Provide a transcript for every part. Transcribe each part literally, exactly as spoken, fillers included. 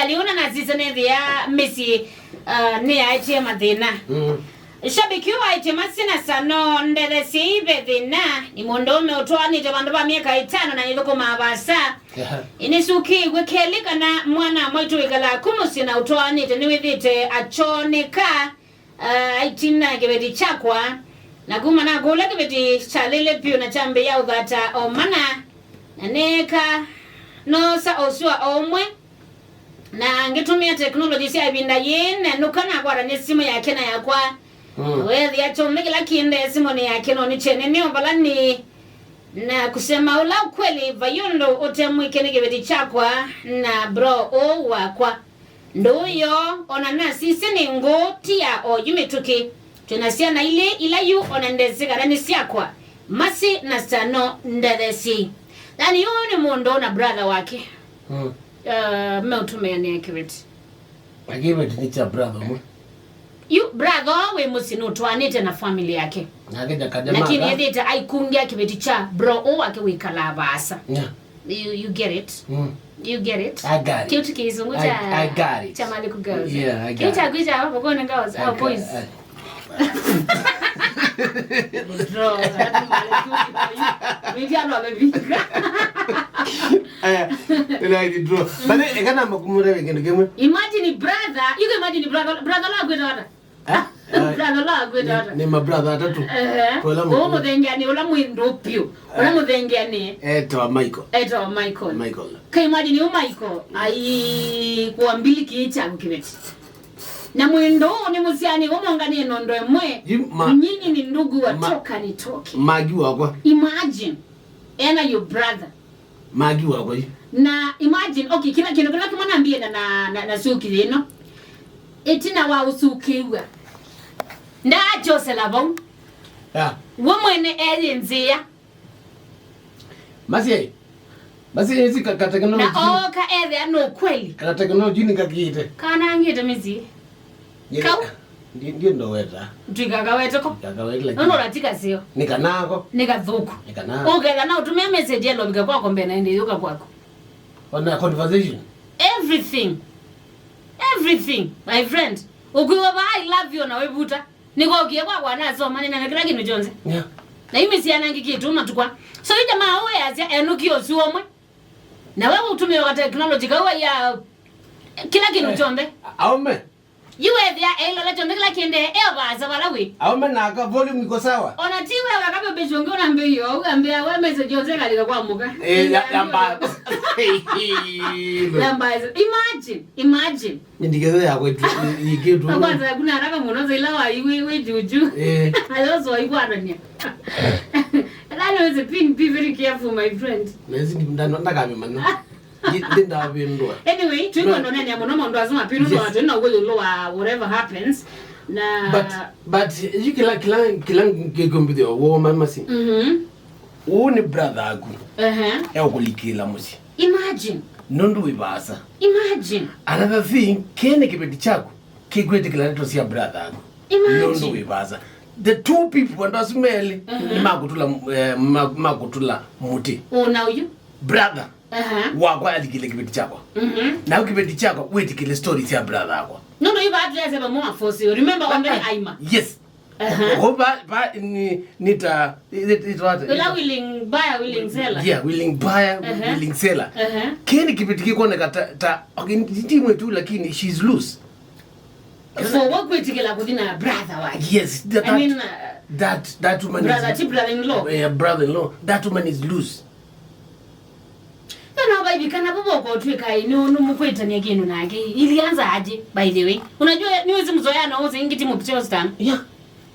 Aliona na sisa nethĩa mĩsyĩ, uh, nĩyaetie mathĩna. Mm. Shabiki ũũ aĩtye, Masi na Sano, ndethesyei ve thĩna. Nĩ mũndũũme ũtwaanĩte vandũ va myaka ĩtano na nĩthũkũmaa vaasa. Aha. Nĩsũkĩĩw'e kelĩ kana mwana mwaitũ wĩkalaa ku mũsyĩ na ũtwaanĩte nĩwĩthĩte akyoneka, uh, aitina kĩveti kyakwa. Na kuma nakũlya kĩveti kyalĩle vyũ na kyambĩĩa ũthata o mana. Na neeka noosa o sua o ũmwe. Na ngĩtũmĩa teknolongĩ sya ĩvinda yĩĩ nenũka nakwatany'a simũ yake na yakwa. Mm. Na weethĩa kyonthe kĩla kĩendee simũnĩ yake no nĩ kyene nĩ o vala nĩ. Na kusema ula ukweli, vai ũndũ ũte mwĩke nĩ kĩveti kyakwa na bro ũũ wakwa. Ndũũ yoo, ona nasisye nĩ ngũũ, ti ya oyu mĩtũkĩ. Twĩ na syana ilĩ, ila yu ona ndesĩ kana nĩ syakwa. Masi na Sano, ndethesyei. Yani, yu nĩ mũndũ na brother wake. Mm. Uh, meũtũmĩanĩa kĩveti. Na kĩveti nĩ kya brother ũmwe. Yu brother wĩ mũsyĩ nũtwaanĩte na family yake. Nake ndakadema. Lakini ethĩte aikũngĩa kĩveti kya bro ũũ wake wĩkalaa vaasa. Yeah. You, you get it? Mm. You get it? I got it. Kĩu ti kĩzungu I, kya, I got it. Kya Maliku girls. Yeah, I got it. Kĩu kya kwĩkya vavakone girls, I our got boys. It. Bro, hata Maliku, mimi ndo amepika. Aya, ĩla ĩthi draw. But eka namba kũmũra kĩndũ kĩmwe. Imagine brother, you can imagine brother, brother la kwĩta wata. Eh? Brother la kwĩta wata. Nĩ, nĩ ma brother atatũ. Ehe. Ũla mũthengeani, ũla mwĩ ndũ piũ. Ũla mũthengeani. Etawa Michael. Etawa Michael. Michael. Ka imagine yu Michael, ai, kwa mbili kĩĩ kyaku kĩveti. Na mwĩ ndũ nĩ mũsyani, ũmonganie nondo ĩmwe. Yu ma-, nyinyi ni ndugu wa ma-, toka nitoke. Magi wakwa. Imagine, ena your brother. Magi wakwa yu. Na imagine, okay, kila kĩndũ kĩla kĩmwe nambie na, na, na, na suki yĩno. Ĩtina wa ũsukĩw'a. Ndaachosela vau. Yeah. We mwene eyĩnzĩa. Masi, masi ĩsi ka, ka technology. Na oka ethĩa no kweli. Kana technology nĩ kakĩte. Kana angĩte mĩsyĩ. Kau? Ndi, ndi ndoweta. Ndwikakawete ko. Kakawete lakini. Nono ratika sio. Nĩ kanako. Nĩ kathũku. Nĩ kanako. Ũketha na ũtũmĩa message ya lovika kwako mbee na ĩndĩ yũka kwaku. On a conversation. Everything. Everything, my friend. Ũkwĩwa va, "I love you," na wĩvuta. Nĩkokie kwakwa nasoma, nĩnena kĩla kĩndũ kyonthe. Yeah. Na yu mĩsyĩ yanangĩkĩtwe matukwa. So yu jamaa ũũ easya enũkie ũsu ũmwe. Na we ũtũmĩawa technology kau ya kĩla kĩndũ kyonthe. Aume. Yu wethĩa eilola kyonthe kĩla kĩendee, eo vaasa vala wĩ. Aume naka volume iko sawa. Ona ti wewe akabebesha ũngĩ ũnambĩie ũu, ambĩa we message yonse ĩkalika kwa mũka. Eh, ya, ya mbaa. Ya mbaa. Imagine, imagine. Nĩ ndiketho yakwa itu, ikĩtu. Na kwanza kuna haraka mũno zaila wa iwe, iwe juju. Eh. Ayoso ikwatania. That was a pin, be very careful, my friend. Na ĩsi ndi-, nda-, ndakamĩmanya. Ndi-, ndi ndavĩndũa. Anyway, tuikwendonania mũno maũndũ asu mapinu. Yes. Twatũ na ũw'o ĩũlũ wa whatever happens. Na but, but yu kĩla, kĩla, kĩla kĩkũmbithio woma masi. Mhm. Ũũ nĩ brother aku. Ehe. Eũkũlikĩla mũsyĩ. Imagine. Nũndũ wĩ vaasa. Imagine. Another thing, kene kĩveti kyaku kĩkwĩtĩkĩla ndeto sya brother aku. Imagine. Nũndũ wĩ vaasa. The two people, andũ asu melĩ, mhm, nĩmakũtũla, eh, ma-, makũtũla mũtĩ. Ũna ũyu? Brother. Aha. Wakwa alikile kĩveti kyakwa. Mhm. Nau kĩveti kyakwa wĩtĩkĩle story sya brother akwa. No, no, iva atlese vamwe wa force. Remember, on the aima. Yes. Aha. Ko va, va, ni, ni ta, ni, ni ta what? Ila willing buyer, willing seller. Yeah, willing buyer, aha, willing seller. Aha. Keni kĩveti kĩkwoneka ta, ta, okay, ndi mwĩtu, lakini she's loose. For what kwĩtĩkĩla kũthi na brother wake? Yes, that, I mean, uh, that, that woman brother, is, ti brother-in-law. Yeah, brother-in-law. That woman is loose. No, no, baby, kana baba uko twika, no, no, mkwetania kĩndũ nake. Ilianza aje, by the way? Unajua, niwezi mzoea na uzi ingi timu pictures tano. Yeah.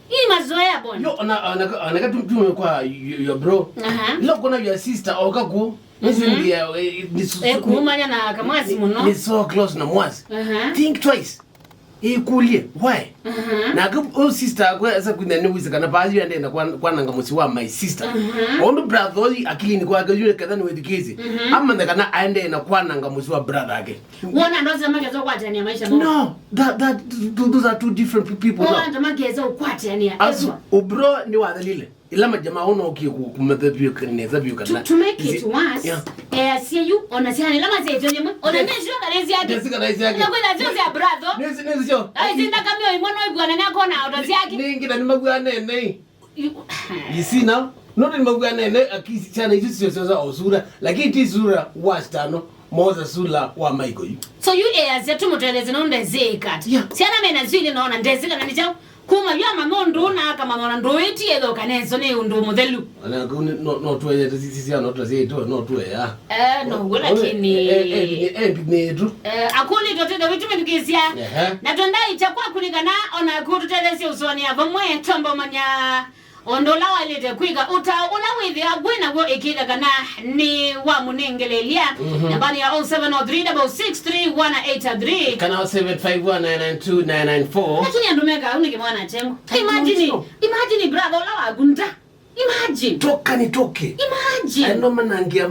Hii mazoea bwana. Yo, ona, ona, ona katu mtume kwa your, your bro. Aha. Lo, kuna your sister, okaku. Mhm. Nisi ndia, eh, ni su-, eh, kuumanya na kamwasi mũno. Ni so close na mwasi. Aha. Think twice. Ĩkũlye, why? Mhm. Nake ũyũ sister akwe asa kwĩthĩa nĩwĩsĩ kana vaa yu endee na kwan-, kwananga mũsyĩ wa my sister. Mhm. Ũndũ brother ũyũ akilini kwake yu ketha nĩwĩthukĩĩsye. Mhm. Amanthe kana aendee na kwananga mũsyĩ wa brother ake. Wona andũ asu makesa ũkwatania maisha mao. No, that, that, th-, those are two different pe-, people. Wona andũ makesa ũkwatania. Asu, ũbro nĩwathelile. Ila majama ona okie ku-, kumethepio kanesa vyo kana. To, to make it worse, yeah, eh, asyai yu, ona syana ila masyai syo yimwe, ona nĩsyo kana syake. Nĩsyo kana syake. Na kwĩna syo sya brother. Nĩsyo, nĩsyo syo. Ai, zinda kamio imwe no ibwana na kona ota syake. Nĩ, nĩ ngina nĩ mabwana nene. You, you see now? Nũndũ nĩ mabwana nene, aki syana isu syo syo za osura, lakini ti sura wa stano, moza sura wa Michael yu. So you, eh, asya tũmũtetheesye no ndezĩka. Yeah. Syana mena zili naona ndezĩka na nĩ chao. Kuma yu amanya ũndũ na akamanya ona ndũĩti ethoka nesa nĩ ũndũ mũthelu. Ona kau nĩ, no, no tueye sisi cia no tueye tu, no tueya. Eh, no, wala kini. Eh, eh, eh, eh, nĩ tu. Eh, akũlĩtwe tendo wĩtũmĩthukĩĩsya. Ehe. Na twendaĩkya kwaku nĩ kana ona kũtũtetheesya ũsũanĩa vamwe twamba ũmanya ũndũ ũla waĩlĩte kwĩka, ũtao ũla wĩthĩawa wĩ naw'o ĩkĩĩka kana nĩ wa mũnengeleelya. Mhm. Namba nĩ ya oh seven oh three double six three one eight three. Kana oh seven five one nine nine two nine nine four. Lakini andũ mekaa ũu nĩkĩ mwana atengo? Imagine, imagine brother ũla waku nda. Imagine. Toka nitoke. Imagine. Ano manangia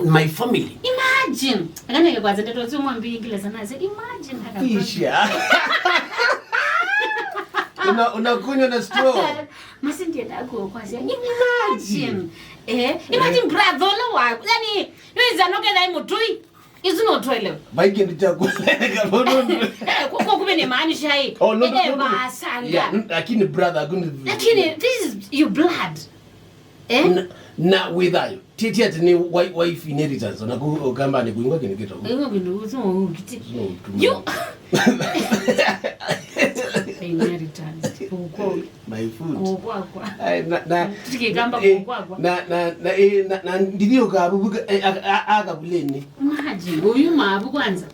my family. Imagine. Aka nĩkĩ kwanza ndeto sio mwambie kila sana. Imagine. Fisha. Una, unakunywa na straw. Masi ndienda kuokwasya. Imagine. Eh, imagine brother ũla waku. Yani, nĩwĩza noketha mũtũi. Isu no twelewe. Vai kĩndũ kya kũeleka mũno. Eh, kwa, kwa kumbe ni maanisha hii. Oh, no, no, eh, no, no. Masanga. Yeah, n-, lakini brother, hakuna. Lakini this is your blood. Eh? Na, na wĩthayo. Titi ati ni wi-, wife inheritance. Na ku-, ukamba ni kuingwa kini kitu. Hiyo ndio uzo ukiti. No, you. Inheritance. Uko. My foot. Kukwakwa. Ai, na, na, tikikamba eh, kukwakwa. Na, na, na, eh, na, na, ndithi ukabubuka, eh, a, a, akabuleni. Imagine, uyu mabu kwanza.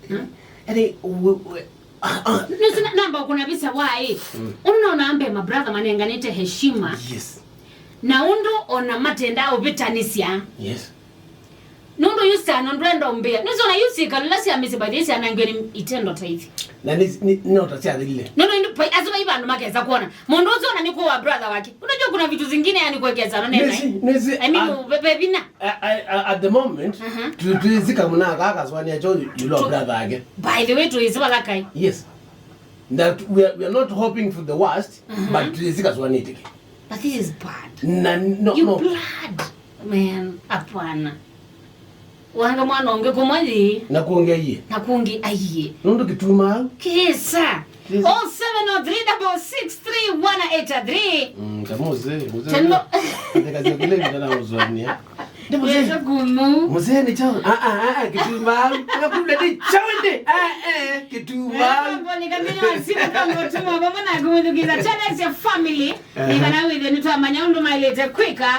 Hmm? Ere, we, we, ah, ah. Nisi na, namba kuna visa wai. Mm. Unaona ambe mabrother manenganite heshima. Yes. Na ũndũ ona matenda ũvĩtanĩsya. Yes. Nũndũ yu syana ndwenda ũmbĩa. Nĩsona yu syĩkalo ila sya mĩsyĩ by the way syanangiwe nĩ itendo ta ithi. Na nĩ, nĩ, no ta syathelile. Nũndũ ĩndĩ pai-, asu vai vandũ makesa kuona. Mũndũ ũsu ona nĩ kũwa brother wake. Unajua kuna vitu zingine yani kuwekeza no nena. Nĩsi, nĩsi, I mean, ah, ve-, ve vina. I, I, I, at the moment, mhm, tu-, tuizika muna kaka swani acho yulo brother yake. By the way, tuizi wala kai. Yes. That we are, we are not hoping for the worst, mhm, but tuizika swani tiki. But this is bad. Na, no, you no. Blood, man. Hapana. Wanga mwana ũngĩ kũmwe yĩ. Na kũngĩ aiye. Na kũngĩ aiye. Nũndũ kĩtumaa. Kĩsa. Kĩsa. Oh seven oh three double six three one eight three. Mm, kama mzee, mzee. Tendo. Ndeka zikule ndana uzwania. Ndi mzee. Yesu kumu. Mzee ni chao. Ah, ah, ah, ah, kĩtumaa. Akakula ni chao ndi. Ah, eh, kĩtumaa. Eh, mbona kamili wa simu kama utuma, baba na kumwelekeza. Channels ya family. Aha. Nĩ kana wĩthĩe nĩtwamanya ũndũ maĩlĩte kwĩka,